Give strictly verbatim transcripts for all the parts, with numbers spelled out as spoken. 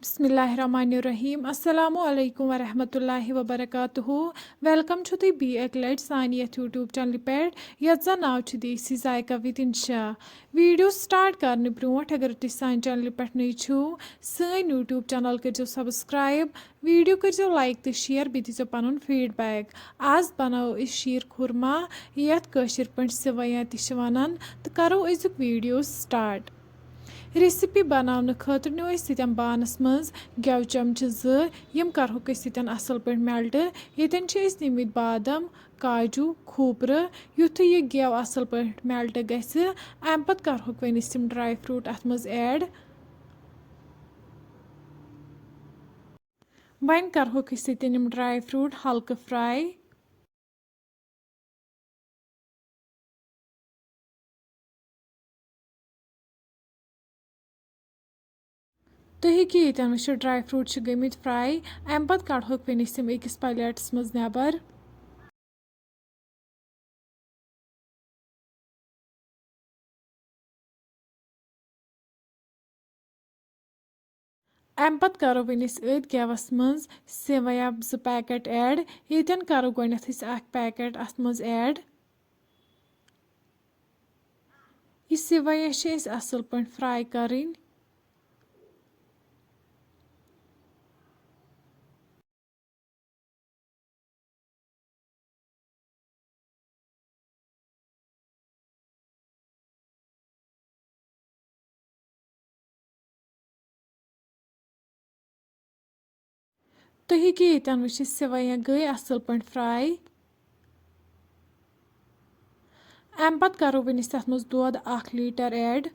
بسم اللہ الرحمن الرحیم۔ السلام علیکم ورحمۃ اللہ وبرکاتہ۔ ویلکم چھو تُہۍ بیٚیہِ اَکہِ لَٹہِ سانہِ یَتھ YouTube چینلہِ پٮ۪ٹھ، یَتھ زَن ناو چھُ دیسی ذائقہ with انشا۔ ویڈیو سٹارٹ کرنہٕ برونٛٹھ، اگر تُہۍ سانہِ چینلہِ پٮ۪ٹھ نٔے چھِو، سٲنۍ YouTube چینل کٔرزیٚو سبسکرائب، ویڈیو کٔرزیٚو لائک تہٕ شیئر، بیٚیہِ دیٖزیٚو پنُن فیڈبیک۔ آز بناوو أسۍ شیٖر خورما، یَتھ کٲشِر پٲٹھۍ سِوَیاں تہِ چھِ وَنان، تہٕ کرو أزیُک ویڈیو سٹارٹ۔ ریسیپی بناونہٕ خٲطرٕ نیوٗ اَسہِ سۭتۍ بانَس منٛز گٮ۪و چمچہٕ زٕ، یِم کرہوکھ أسۍ سۭتۍ اَصٕل پٲٹھۍ میلٹ۔ ییٚتٮ۪ن چھِ أسۍ نِمٕتۍ بادام، کاجوٗ، کھوٗپرٕ۔ یُتھُے یہِ گٮ۪و اَصٕل پٲٹھۍ میلٹ گژھِ، اَمہِ پتہٕ کرہوکھ وۄنۍ أسۍ یِم ڈراے فروٗٹ اَتھ منٛز ایڈ۔ وۄنۍ کرہوکھ أسۍ ییٚتٮ۪ن یِم ڈراے فروٗٹ ہلکہٕ فراے۔ تُہۍ ہیٚکِو ییٚتٮ۪ن وٕچھِتھ، ڈراے فروٗٹ چھِ گٔمٕتۍ فراے۔ اَمہِ پتہٕ کڑہوکھ وۄنۍ أسۍ یِم أکِس پلیٹس منٛز نٮ۪بر۔ اَمہِ پتہٕ کرو وۄنۍ أسۍ أتھۍ گٮ۪وَس منٛز سِوَیاں زٕ پیکٹ ایڈ۔ ییٚتٮ۪ن کرو گۄڈٕنٮ۪تھ أسۍ اکھ پیکٹ اَتھ منٛز ایڈ۔ یہِ سِوَیاں چھِ أسۍ اَصٕل پٲٹھۍ فراے کَرٕنۍ۔ تُہۍ ہیٚکِو ییٚتٮ۪ن وٕچھِتھ، سِوَیاں گٔے اَصٕل پٲٹھۍ فراے۔ اَمہِ پَتہٕ کَرو وۄنۍ أسۍ تَتھ منٛز دۄد اَکھ لیٖٹر ایڈ۔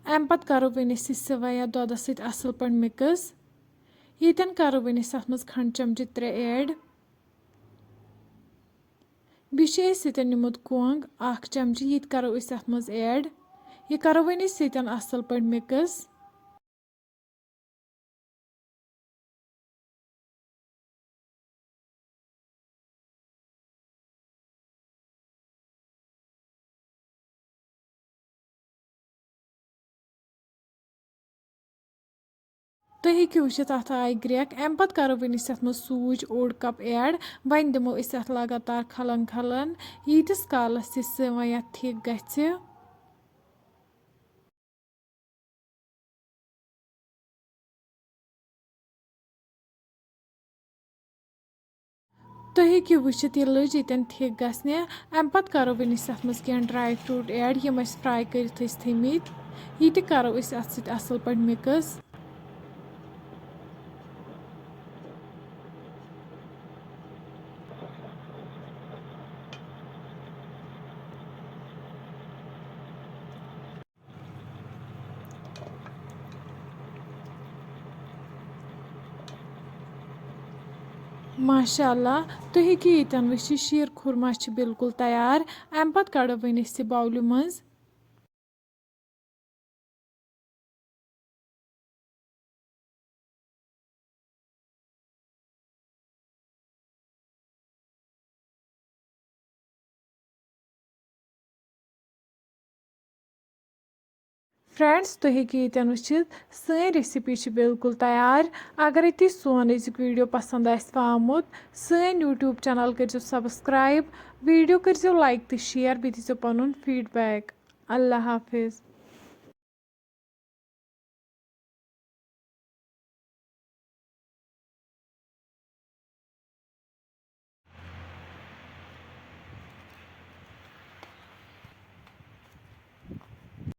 اَمہِ پَتہٕ کَرو وۄنۍ أسۍ یہِ سِوَیاں دۄدَس سۭتۍ اَصٕل پٲٹھۍ مِکٕس۔ ییٚتٮ۪ن کَرو وۄنۍ أسۍ اَتھ منٛز کھنٛڈ چمچہٕ ترٛےٚ ایڈ۔ بیٚیہِ چھِ أسۍ ییٚتٮ۪ن نیُمُت کۄنٛگ اَکھ چمچہٕ، یہِ تہِ کَرو أسۍ اَتھ منٛز ایڈ۔ یہِ کَرو وۄنۍ أسۍ ییٚتٮ۪ن اَصٕل پٲٹھۍ مِکٕس۔ تُہۍ ہیٚکِو وٕچھِتھ، اَتھ آیہِ گرٛٮ۪کھ۔ اَمہِ پَتہٕ کَرو وۄنۍ أسۍ اَتھ منٛز سوٗجۍ اوٚڑ کپ ایڈ۔ وۄنۍ دِمو أسۍ اَتھ لگاتار کھلَن کھلَن، ییٖتِس کالَس یہِ سِوَیاں تھِک گژھِ۔ تُہۍ ہیٚکِو وٕچھِتھ، یہِ لٔج ییٚتٮ۪ن تھِک گژھنہِ۔ اَمہِ پَتہٕ کَرو وۄنۍ أسۍ اَتھ منٛز کینٛہہ ڈراے فروٗٹ ایڈ، یِم اَسہِ فراے کٔرِتھ ٲسۍ تھٲمٕتۍ۔ یہِ تہِ کَرو أسۍ اَتھ سۭتۍ اَصٕل پٲٹھۍ مِکٕس۔ ماشاء اللہ، تُہۍ ہیٚکِو ییٚتٮ۪ن وٕچھِتھ، شیٖر خورما چھِ بالکل تیار۔ اَمہِ پَتہٕ کَڑو وۄنۍ أسۍ یہِ باولہِ منٛز۔ فرینڈز، تُہۍ ہیٚکِو ییٚتٮ۪ن وٕچھِتھ، سٲنۍ ریسیپی چھِ بالکل تیار۔ اگرے تُہۍ سون أزیُک ویڈیو پسنٛد آسہِ آمُت، سٲنۍ YouTube چینل کٔرزیٚو سبسکرایب، ویڈیو کٔرزیٚو لایک تہٕ شیئر، بیٚیہِ دیٖزیٚو پنُن فیڈبیک۔ اللہ حافظ۔